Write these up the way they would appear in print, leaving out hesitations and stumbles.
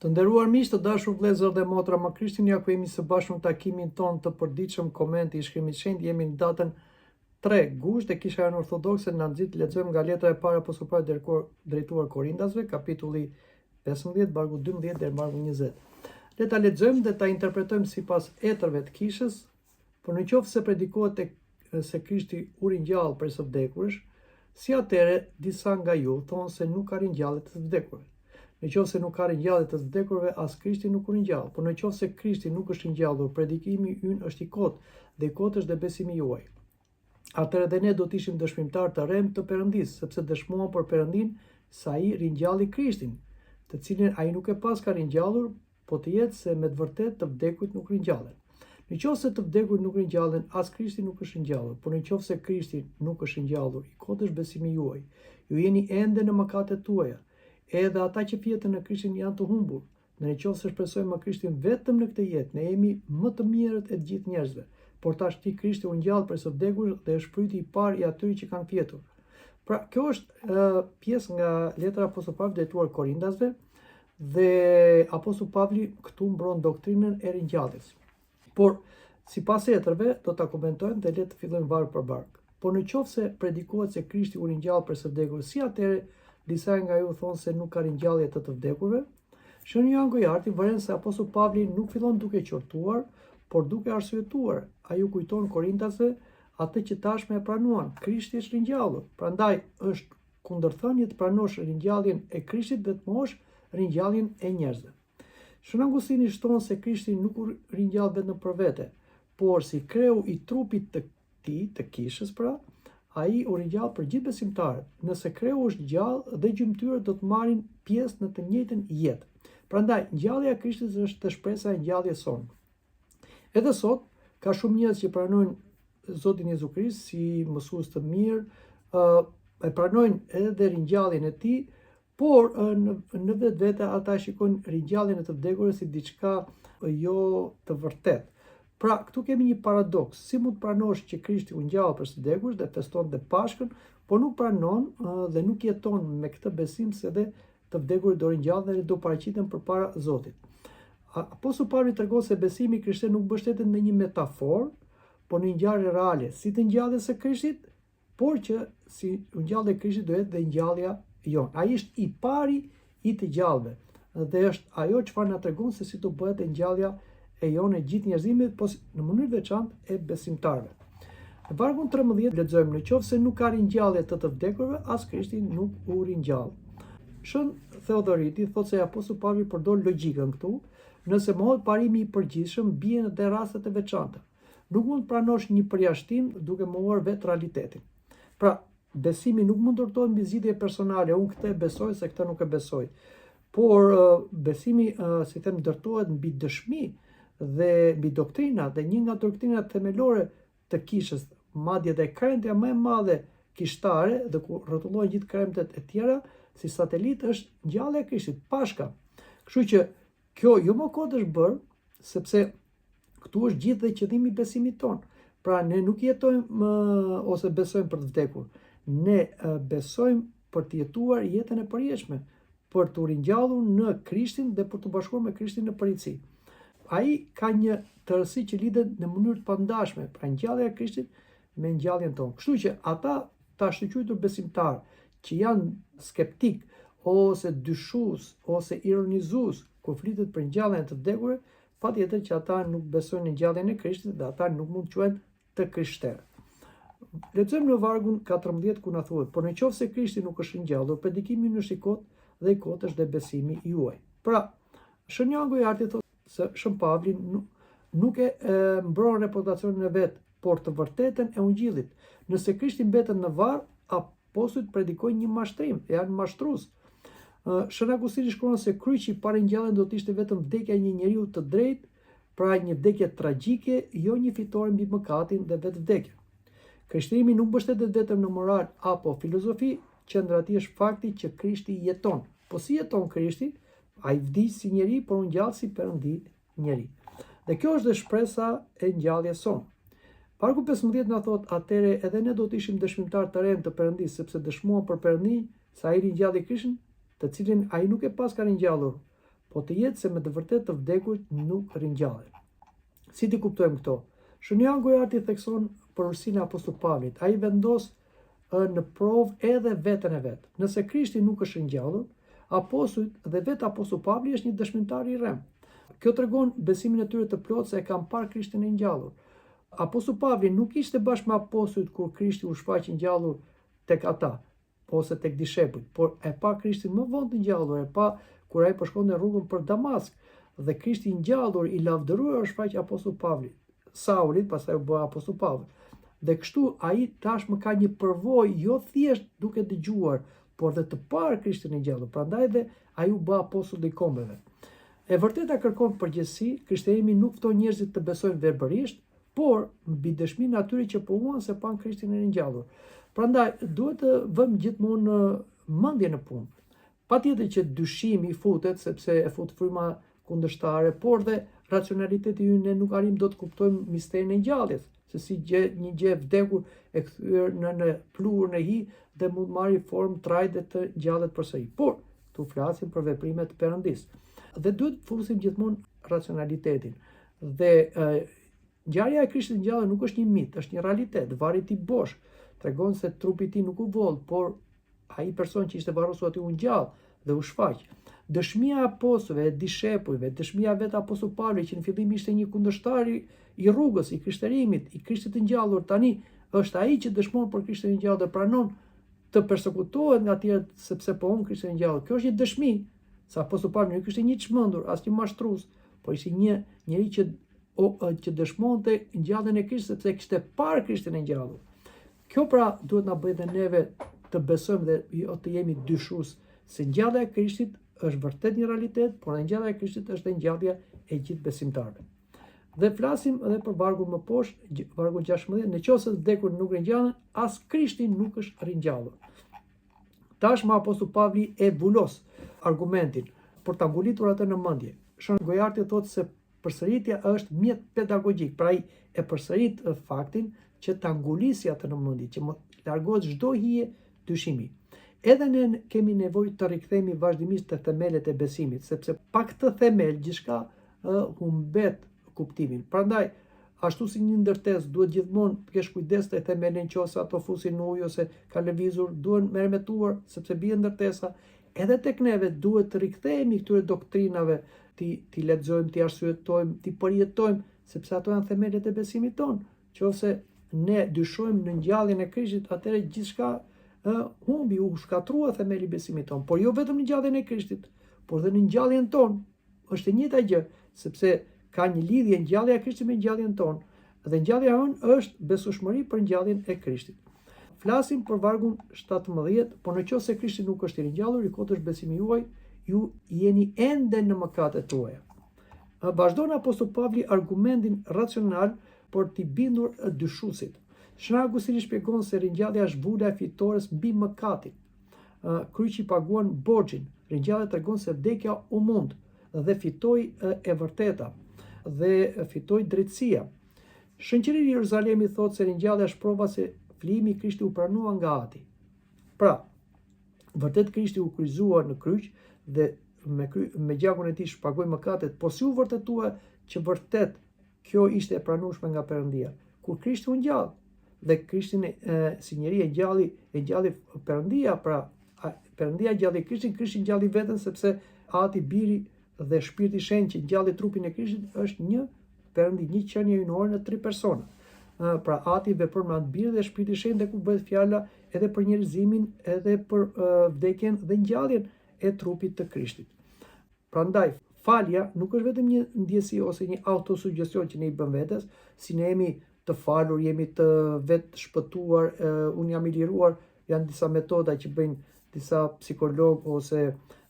Të nderuar miq, të dashur vëllezër dhe motra më Krishtin, ja ku jemi së bashku në takimin tonë të përditshëm komenti i shkrimit shenjt, jemi në datën 3 gusht dhe kisha jonë ortodokse na nxit të lexojmë nga letra e parë Apostull Pavlit drejtuar Korindasve, kapitulli 15, vargu 12 deri vargu 20. Le ta lexojmë dhe ta interpretojmë sipas etërve të kishës, por në qoftë se predikohet tek se Krishti u ringjall prej së vdekurish, si atëherë disa nga ju thonë se nuk ka ringjallje të të vdekurve. Në qoftë se nuk ka ringjallje të të vdekurve, as Krishti nuk u ringjall. Por në qoftë se Krishti nuk është ringjallur, predikimi ynë është i kotë dhe i kotë është dhe besimi juaj. Atëherë dhe ne do të ishim dëshmimtarë të rremë të Perëndisë, sepse dëshmuam për Perëndinë se ai ringjalli Krishtin, të cilin ai nuk e paska ringjallur, po të jetë se me të vërtetë të vdekurit nuk ringjallen. Në qoftë se të vdekurit nuk ringjallen, as Krishti nuk është ringjallur, por në qoftë se Krishti nuk është ringjallur, i kotë është besimi juaj. Ju jeni ende në mëkatet tuaja. Edhe ata që fjetën në Krishtin janë të humbur. Dhe në qoftë se shpresojmë më Krishtin vetëm në këtë jetë, ne jemi më të mjerët e të gjithë njerëzve. Por tashti Krishti u ngjall prej së vdekurish dhe është fryti i parë i atyre që kanë fjetur. Pra, kjo është uh, pjesë nga letra e Apostull Pavlit drejtuar Korindasve dhe Apostull Pavli këtu mbron doktrinën e ringjalljes. Por, sipas etërve, do ta komentojmë dhe le të fillojmë varg për varg. Por në qoftë se predikohet se Krishti u ringjall prej së vdekurish, si atëherë disa nga ju thonë se nuk ka ringjallje të të vdekurve? Shën Joan Gojarti vëren se apostull Pavli nuk fillon duke qortuar, por duke arsyetuar. Ai u kujton Korintasve atë që tashmë e pranuan, Krishti është ringjallur. Prandaj është kundërthënie të pranosh ringjalljen e Krishtit dhe të mohosh ringjalljen e njerëzve. Shën Augustini shton se Krishti nuk u ringjall vetëm për vete, por si kreu i trupit të tij, të kishës pra, ai u ringjall për gjithë besimtarët. Nëse kreu është gjallë dhe gjymtyrët do të marrin pjesë në të njëjtën jetë. Prandaj, ngjallja e Krishtit është shpresa e ngjalljes sonë. Edhe sot ka shumë njerëz që pranojnë Zotin Jezu Krisht si mësues të mirë, e pranojnë edhe ringjalljen e tij, Por në në vetvete ata e shikojnë ringjalljen e të vdekurve si diçka jo të vërtetë. Pra, këtu kemi një paradoks. Si mund të pranosh që Krishti u ngjall prej së vdekurish dhe feston dhe Pashkën, por nuk pranon dhe nuk jeton me këtë besim se dhe të vdekurit do ringjallen dhe do paraqiten përpara Zotit. Apostull Pavli tregon se besimi i krishterë nuk mbështetet në një metaforë, por në një ngjarje reale, si të ngjalljes së Krishtit, por që si u ngjall dhe Krishti do jetë dhe ngjallja jonë. Ai është i pari i të gjallëve dhe është ajo çfarë na tregon se si do bëhet e ngjallja e jonë e gjithë njerëzimit, po në mënyrë të veçantë e besimtarëve. Në vargun 13 lexojmë në qoftë se nuk ka ringjallje të të vdekurve, as Krishti nuk u ringjall. Shën Theodoriti thotë se apostull Pavli përdor logjikën këtu, nëse mohohet parimi i përgjithshëm, bien edhe rastet e veçanta. Nuk mund të pranosh një përjashtim duke mohuar vetë realitetin. Pra, besimi nuk mund të ndërtohet mbi zgjidhje personale, unë këtë e besoj se këtë nuk e besoj. Por besimi, si them, ndërtohet mbi dëshmi dhe mbi doktrina dhe një nga doktrinat themelore të kishës, madje dhe kremtja më e madhe kishtare dhe ku rrotullohen gjithë kremtet e tjera si satelit është ngjallja e Krishtit, Pashka. Kështu që kjo jo më kot është bërë, sepse Këtu është gjithë dhe qëllimi i besimit tonë. Pra ne nuk jetojmë ose besojmë për të vdekur. Ne besojmë për të jetuar jetën e përjetshme, për t'u ringjallur në Krishtin dhe për t'u bashkuar me Krishtin në përjetësi. Ai ka një tërësi që lidhet në mënyrë të pandashme, pra ngjallja e Krishtit me ngjalljen tonë. Kështu që ata të ashtuquajtur besimtarë që janë skeptikë ose dyshues ose ironizues kur flitet për ngjalljen e të vdekurve, Patjetër që ata nuk besojnë në ngjalljen e Krishtit dhe ata nuk mund të quhen të krishterë. Lexojmë në vargun 14 ku na thuhet, por në qoftë se Krishti nuk është ringjallur, predikimi ynë është i kotë dhe i kotë është dhe besimi juaj. Pra, Shën Joan Gojarti thotë se Shën Pavli nuk, nuk e, e mbron reputacionin e vet, por të vërtetën e ungjillit. Nëse Krishti mbetet në varr, Apostujt predikojnë një mashtrim, janë mashtrues. Shën Agustini shkruan se kryqi pa ringjalljen do të ishte vetëm vdekja e një njeriu të drejtë, pra një vdekje tragjike, jo një fitore mbi mëkatin dhe vetë vdekjen. Krishterimi nuk mbështetet vetëm në moral apo filozofi, qendra e tij është fakti që Krishti jeton. Po si jeton Krishti? Ai vdiq si njeri, por u ngjall si Perëndi njeri. Dhe kjo është dhe shpresa e ngjalljes sonë. Vargu 15 na thotë, atëherë edhe ne do të ishim dëshmitarë të rremë të Perëndisë, sepse dëshmuam për Perëndinë se ai ringjalli Krishtin, të cilin ai nuk e paska ringjallur, po të jetë se me të vërtetë të vdekurit nuk ringjallen. Si t'i kuptojmë këto? Shën Joan Gojarti thekson porosinë e apostull Pavlit. Ai vendos në provë edhe veten e vet. Nëse Krishti nuk është ringjallur, apostujt dhe vetë apostull Pavli është një dëshmitar i rremë. Kjo tregon besimin e tyre të plotë se e kanë parë Krishtin e ngjallur. Apostull Pavli nuk ishte bashkë me apostujt kur Krishti u shfaq i ngjallur tek ata, ose tek dishepujt, por e pa Krishtin më vonë të ngjallur, e pa kur ai po shkonte rrugën për Damask dhe Krishti i ngjallur i lavdëruar u shfaq apostull Pavlit. Saulit, pastaj u bë apostull Pavli. Dhe kështu ai tashmë ka një përvojë jo thjesht duke dëgjuar, por dhe të parë Krishtin e ngjallur. Prandaj dhe ai u bë apostull i kombeve. E vërteta kërkon përgjegjësi, krishterimi nuk fton njerëzit të besojnë verbërisht, por mbi dëshminë e atyre që pohuan se panë Krishtin e ringjallur. Prandaj duhet të vëmë gjithmonë mendjen në punë. Patjetër që dyshimi futet sepse e fut fryma kundërshtare, por dhe racionaliteti ynë ne nuk arrijmë dot të kuptojmë misterin e ngjalljes, se si gjë, një gjë e vdekur e kthyer në në pluhur në hi dhe mund të marrë formë trajtë dhe të ngjallet përsëri. Por këtu flasim për veprime të Perëndisë. Dhe duhet të fusim gjithmonë racionalitetin. Dhe e, ngjarja e Krishtit ngjallur nuk është një mit, është një realitet. Varri i tij bosh tregon se trupi i tij nuk u vodh, por ai person që ishte varrosur aty u ngjall dhe u shfaq. Dëshmia e apostujve, e dishepujve, dëshmia e vetë apostull Pavlit që në fillim ishte një kundërshtar i rrugës, i krishterimit, i Krishtit të ngjallur, tani është ai që dëshmon për Krishtin e ngjallur dhe pranon të persekutohet nga të tjerët sepse pohon Krishtin e ngjallur. Kjo është një dëshmi se apostull Pavli nuk ishte një çmendur, as një mashtrues, por ishte një njeri që o, që dëshmonte ngjalljen e Krishtit sepse kishte parë Krishtin e ngjallur. Kjo pra duhet na bëjë dhe neve të besojmë dhe jo të jemi dyshues se ngjallja e Krishtit është vërtet një realitet, por dhe ngjallja e Krishtit është dhe ngjallja e gjithë besimtarëve. Dhe flasim edhe për vargun më poshtë, vargun 16, në qoftë se të vdekurit nuk ringjallen, as Krishti nuk është ringjallur. Tashmë apostull Pavli e vulos argumentin për ta ngulitur atë në mendje. Shën Gojarti thotë se përsëritja është mjet pedagogjik, pra ai e përsërit faktin që ta ngulisi atë në mendje, që mos largohet çdo hije dyshimi. Edhe ne kemi nevojë të rikthehemi vazhdimisht te themelet e besimit, sepse pa këtë themel gjithçka humbet kuptimin. Prandaj, ashtu si një ndërtesë duhet gjithmonë të kesh kujdes te themelet nëse ato fusin ujë ose ka lëvizur, duhen meremetuar sepse bie ndërtesa. Edhe tek neve duhet të rikthehemi këtyre doktrinave, t'i t'i lexojmë, t'i arsyetojmë, t'i përjetojmë, sepse ato janë themelet e besimit tonë. Qoftë se ne dyshojmë në ngjalljen e Krishtit, atëherë gjithçka ë humbi, u shkatërrua themeli i besimit tonë, por jo vetëm në ngjalljen e Krishtit, por dhe në ngjalljen tonë. Është e njëjta gjë, sepse ka një lidhje ngjallja e Krishtit me ngjalljen tonë, dhe ngjallja jonë është besueshmëri për ngjalljen e Krishtit. Flasim për vargun 17, por në qoftë se Krishti nuk është i ringjallur, i kotë është besimi juaj, ju jeni ende në mëkatet tuaja. Vazhdon apostull Pavli argumentin racional për t'i bindur dyshuesit. Shën Augustini shpjegon se ringjallja është vula e fitores mbi mëkatin. Kryqi paguan borxhin. Ringjallja tregon se vdekja u mund dhe fitoi e vërteta dhe fitoi drejtësia. Shën Qirili i Jeruzalemit thotë se ringjallja është prova se flijimi i Krishtit u pranua nga Ati. Pra, vërtet Krishti u kryqëzua në kryq dhe me, kry, me gjakun e tij shpagoi mëkatet, por si u vërtetua që vërtet kjo ishte e pranueshme nga Perëndia? Kur Krishti u ngjall dhe Krishtin e, si njeri e ngjalli, e ngjalli Perëndia, pra a, Perëndia ngjalli Krishtin, Krishti ngjalli veten sepse Ati, Biri dhe Shpirti i Shenjtë që ngjalli trupin e Krishtit është një Perëndi, një qenie hyjnore në tri persona. Pra Ati vepron me anë të Birit dhe Shpirtit Shenjtë dhe ku bëhet fjala edhe për njerëzimin, edhe për vdekjen dhe ngjalljen e trupit të Krishtit. Prandaj, falja nuk është vetëm një ndjesi ose një autosugjestion që ne i bëjmë vetes, si ne jemi të falur, jemi të vetë shpëtuar, unë jam i liruar, janë disa metoda që bëjnë disa psikologë ose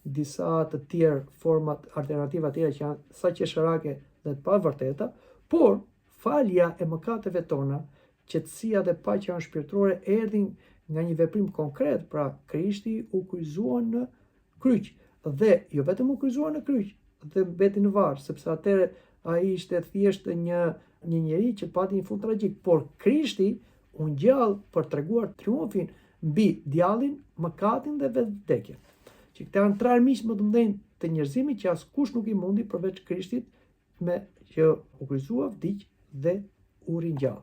disa të tjerë format alternativa të tjera që janë sa qesharake dhe të pavërteta, por falja e mëkateve tona, qetësia dhe paqja jonë shpirtërore erdhin nga një veprim konkret, pra Krishti u kryqëzua në kryq dhe jo vetëm u kryqëzua në kryq dhe mbeti në varr, sepse atëherë ai ishte thjesht një një njeri që pati një fund tragjik, por Krishti u ngjall për treguar triumfin mbi djallin, mëkatin dhe vetë vdekjen. Që këta janë tre armiq më të mëdhenj të njerëzimit që askush nuk i mundi përveç Krishtit me që u kryqëzua, vdiq dhe u ringjall.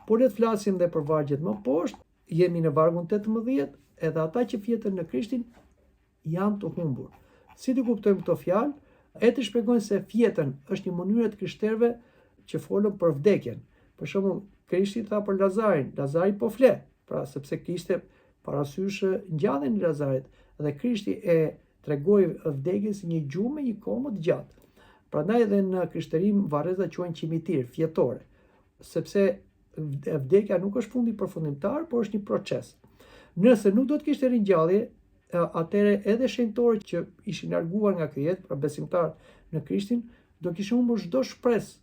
Por le të flasim dhe për vargjet më poshtë, jemi në vargun 18, edhe ata që fjetën në Krishtin janë të humbur. Si t'i kuptojmë këto fjalë? Etërit shpjegojnë se fjetën është një mënyrë e të krishterëve që folën për vdekjen. Për shembull, Krishti tha për Lazarin, Lazari po fle, pra sepse kishte parasysh ngjalljen e Lazarit dhe Krishti e tregoi vdekjen si një gjumë me një komë të gjatë. Prandaj edhe në krishterim varrezat quhen qimitir, fjetore, sepse vdekja nuk është fundi përfundimtar, por është një proces. Nëse nuk do të kishte ringjallje, atëherë edhe shenjtorët që ishin larguar nga kjo jetë, pra besimtarët në Krishtin, do kishin humbur çdo shpresë,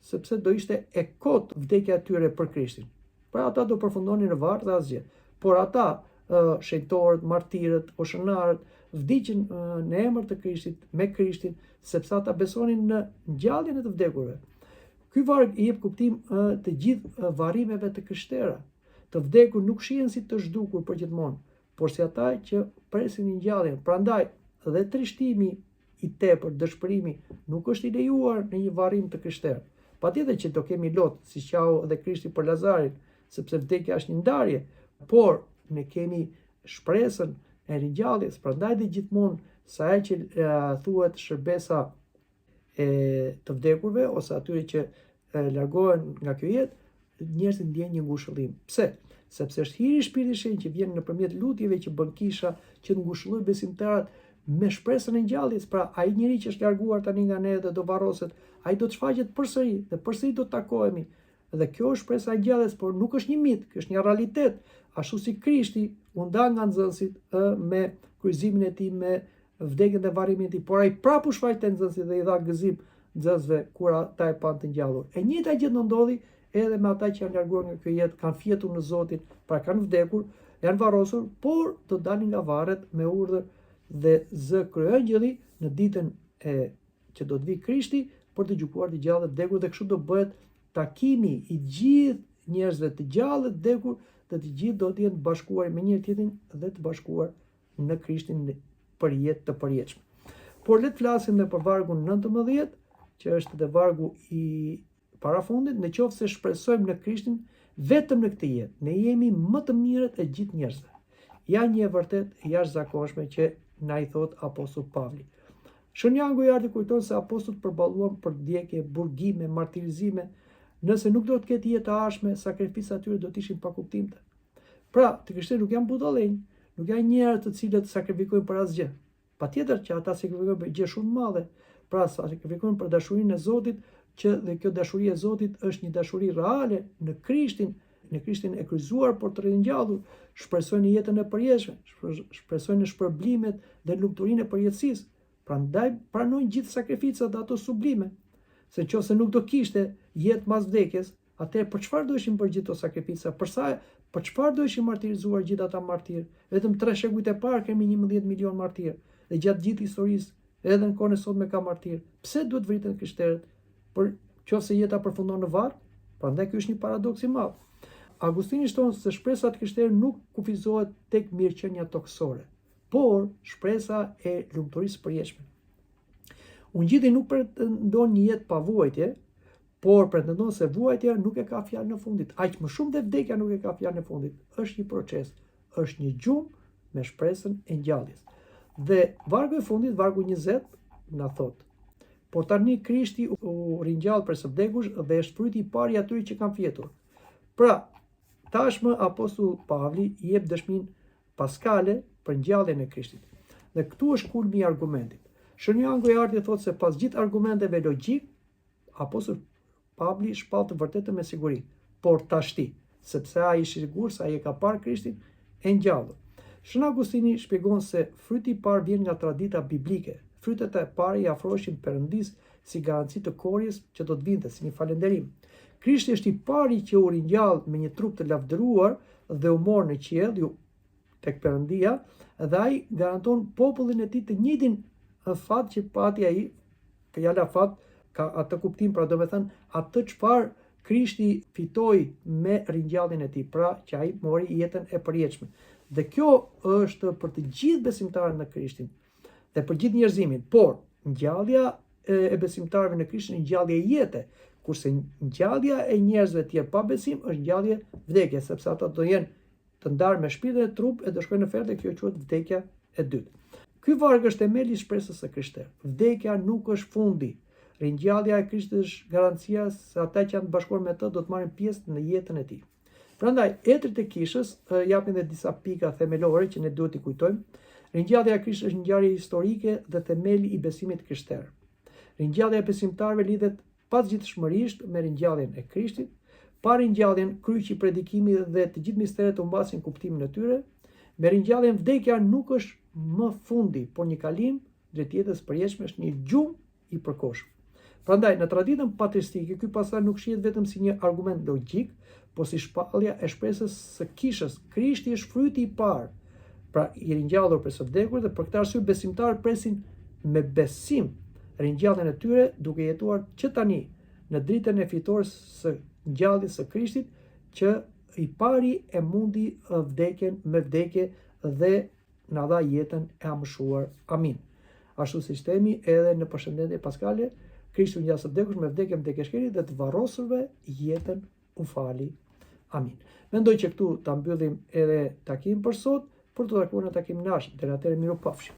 sepse do ishte e kotë vdekja e tyre për Krishtin. Pra ata do përfundonin në varr dhe asgjë. Por ata, shenjtorët, martirët, oshënarët, vdiqën në emër të Krishtit, me Krishtin, sepse ata besonin në ngjalljen e të vdekurve. Ky varg i jep kuptim të gjithë varrimeve të krishtera. Të vdekur nuk shihen si të zhdukur përgjithmonë, por si ata që presin ringjalljen. Prandaj dhe trishtimi i tepërt, dëshpërimi nuk është i lejuar në një varrim të krishterë. Patjetër që do kemi lot, si qau edhe Krishti për Lazarin, sepse vdekja është një ndarje, por ne kemi shpresën e ringjalljes, prandaj dhe gjithmonë sa herë që thuhet shërbesa e të vdekurve ose atyre që largohen nga kjo jetë, njerëzit ndjejnë një ngushëllim. Pse? Sepse është hiri i Shpirtit Shenjt që vjen nëpërmjet lutjeve që bën kisha që të ngushëllojë besimtarët me shpresën e ngjalljes. Pra, ai njeri që është larguar tani nga ne dhe do varroset, ai do të shfaqet përsëri dhe përsëri do të takohemi. Dhe kjo është shpresa e ngjalljes, por nuk është një mit, kjo është një realitet. Ashtu si Krishti u nda nga nxënësit ë me kryqëzimin e tij me vdekjen dhe varrimin e tij, por ai prapë u shfaq te nxënësit dhe i dha gëzim nxënësve kur ata e panë të ngjallur. E njëjta gjë do ndodhi edhe me ata që janë larguar nga kjo jetë, kanë fjetur në Zotin, pra kanë vdekur, janë varrosur, por do dalin nga varret me urdhër dhe zë kryeëngjëlli në ditën e që do të vijë Krishti për të gjykuar të gjallë dhe të vdekur dhe kështu do bëhet takimi i gjithë njerëzve të gjallë dhe të vdekur dhe të gjithë do të jenë të bashkuar me njëri tjetrin dhe të bashkuar në Krishtin për jetë të përjetshme. Por le të flasim dhe për vargun 19, që është dhe vargu i parafundit, në qoftë se shpresojmë në Krishtin vetëm në këtë jetë, ne jemi më të mirët e gjithë njerëzve. Ja një e vërtetë e jashtëzakonshme që na i thotë apostull Pavli. Shën Joan Gojarti kujton se apostujt përballuan përndjekje, burgime, martirizime, nëse nuk do të ketë jetë të ardhshme, sakrificat e tyre do të ishin pakuptimta. Pra, të krishterët nuk janë budallenj, nuk janë njerëz të cilët sakrifikojnë për asgjë. Patjetër që ata sakrifikojnë për gjë shumë të madhe. Pra, sakrifikojnë për dashurinë e Zotit, që dhe kjo dashuri e Zotit është një dashuri reale në Krishtin, në Krishtin e kryqëzuar por të ringjallur, shpresojnë në jetën e përjetshme, shpresojnë në shpërblimet dhe lumturinë e përjetësisë. Prandaj pranojnë gjithë sakrificat dhe ato sublime. Se në qoftë se nuk do kishte jetë mas vdekjes, Atëherë për çfarë do ishin bërë gjithë ato sakrifica? Për sa për çfarë do ishin martirizuar gjithë ata martirë? Vetëm tre shekujt e parë kemi 11 milion martirë dhe gjatë gjithë historisë, edhe në kohën e sotme ka martirë. Pse duhet vriten krishterët? Për qoftë se jeta përfundon në varr? Prandaj ky është një paradoks i madh. Agustini shton se shpresa e të krishterëve nuk kufizohet tek mirëqenia tokësore, por shpresa e lumturisë së përjetshme. Ungjilli nuk pretendon një jetë pa vuajtje, Por pretendon se vuajtja nuk e ka fjalën e fundit, aq më shumë dhe vdekja nuk e ka fjalën e fundit. Është një proces, është një gjumë me shpresën e ngjalljes. Dhe vargu i fundit, vargu 20, na thotë: Por tani Krishti u ringjall prej së vdekurish dhe është fryti i parë i atyre që kanë fjetur. Pra, tashmë apostull Pavli jep dëshminë paskale për ngjalljen e Krishtit. Dhe këtu është kulmi i argumentit. Shën Joan Gojarti thotë se pas gjithë argumenteve logjike, Apostull Pavli shpall të vërtetën me siguri, por tashti, sepse ai është i sigurt se ai e ka parë Krishtin e ngjallur. Shën Augustini shpjegon se fryti i parë vjen nga tradita biblike. Frytet e para i afroheshin Perëndisë si garanci të korrjes që do të vinte, si një falënderim. Krishti është i pari që u ringjall me një trup të lavdëruar dhe u mor në qiell, ju tek Perëndia, dhe ai garanton popullin e tij të njëjtin fat që pati ai Fjala fat Ka atë kuptim, pra domethënë atë çfarë Krishti fitoi me ringjalljen e tij, pra që ai mori jetën e përjetshme. Dhe kjo është për të gjithë besimtarët në Krishtin dhe për gjithë njerëzimin, por ngjallja e besimtarëve në Krishtin është ngjallje jete, kurse ngjallja e njerëzve të tjerë pa besim është ngjallje vdekje, sepse ata do jenë të ndarë me shpirt dhe trup e do shkojnë në ferr dhe kjo quhet vdekja e dytë. Ky varg është themeli i shpresës së krishterë. Vdekja nuk është fundi. Ringjallja e Krishtit është garancia se ata që janë të bashkuar me të do të marrin pjesë në jetën e tij. Prandaj, etërit e kishës japin dhe disa pika themelore që ne duhet t'i kujtojmë. Ringjallja e Krishtit është një ngjarje historike dhe themeli i besimit të krishterë. Ringjallja e besimtarëve lidhet pazgjidhshmërisht me ringjalljen e Krishtit. Pa ringjalljen, kryqi, predikimi dhe të gjithë misteret humbasin kuptimin e tyre. Me ringjalljen vdekja nuk është më fundi, por një kalim drejt jetës së përjetshme është një gjumë i përkohshëm. Prandaj, në traditën patristike, ky pasazh nuk shihet vetëm si një argument logjik, por si shpallja e shpresës së kishës. Krishti është fryti i parë, pra i ringjallur prej së vdekurish dhe për këtë arsye besimtarët presin me besim ringjalljen e tyre duke jetuar që tani në dritën e fitores së ngjalljes së Krishtit që i pari e mundi vdekjen me vdekje dhe na dha jetën e amshuar. Amin. Ashtu siç themi edhe në përshëndetje paskale, Krishti u ngjall së vdekurish me vdekjen vdekjen shkeli dhe të varrosurve jetën u fali. Amin. Mendoj që këtu ta mbyllim edhe takimin për sot, për t'u takuar në takimin e ardhshëm. Deri atëherë mirupafshim.